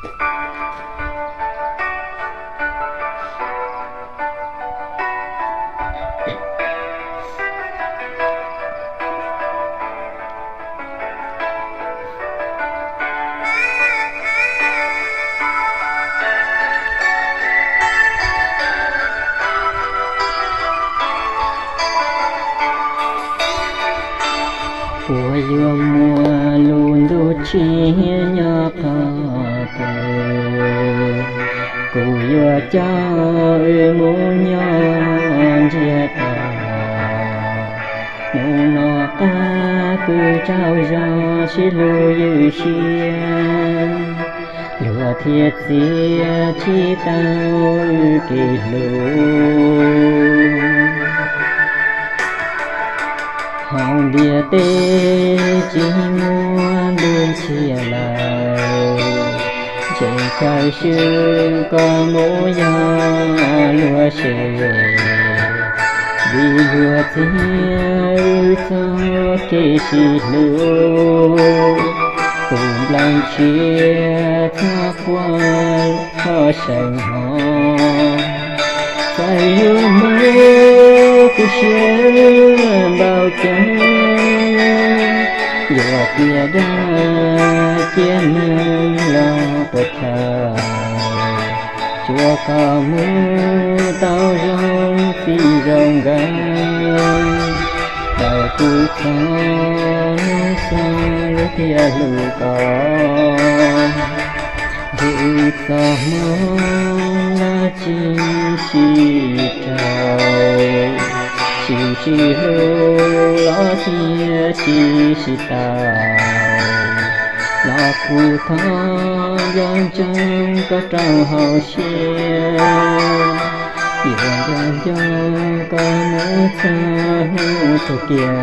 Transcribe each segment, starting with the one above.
Puas yuav muaj lub ntuj tshiab nyob qhov twg, kuv yuav coj wb mus nyob ntsiag to. Hnub no qab pw tsaug zog sib hlub ywj siab, luag thiaj txiav tsis tau wb kev hlub. Hauv ntiaj teb tsis muaj ntuj tshiab lawm, ntshe kawg swb koj mus yog luag sev, vim luag txiav wb txoj kev sib hlub, kuv nplooj siab txhob quaj txhob seev hov. Txawm yuav muab kuv siab npaum cas, yuav tias dab cia neeg los puas chaw, tsuav koj mus tau zoo txij zoo nkawm, txawm kuv txoj hnub xaus lub thiaj hlub koj. Ntshe txoj hmoov los tsis sib raug, tsis sib hlub los thiaj tsis sib tau, los kuv thov nco ntsoov koj rau hauv siab, yuav nco ntsoov koj mus txog hnub tuag kiag.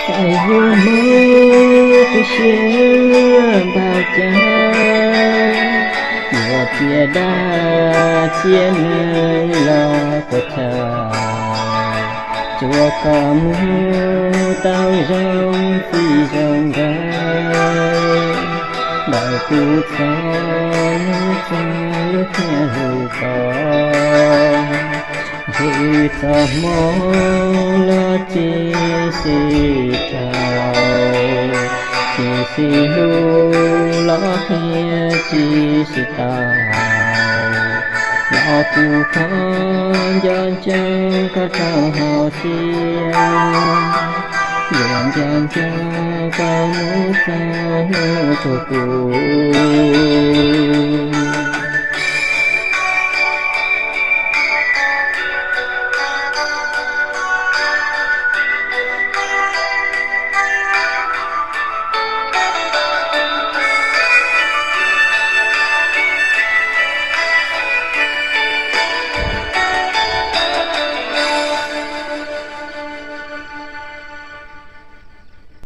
Txawm yuav muab kuv siab npaum cas, yuav tias dab cia neeg los puas chaw, tsuav koj mus tau zoo txij zoo nkawm, ntawm kuv txoj hnub xaus lub thiaj hlub koj. Ntshe txoj hmoov los tsis sib raug, tsis sib hlub los thiaj tsis sib tau, los kuv thov nco ntsoov koj rau hauv siab, yuav nco ntsoov koj mus txog hnub tuag kuv.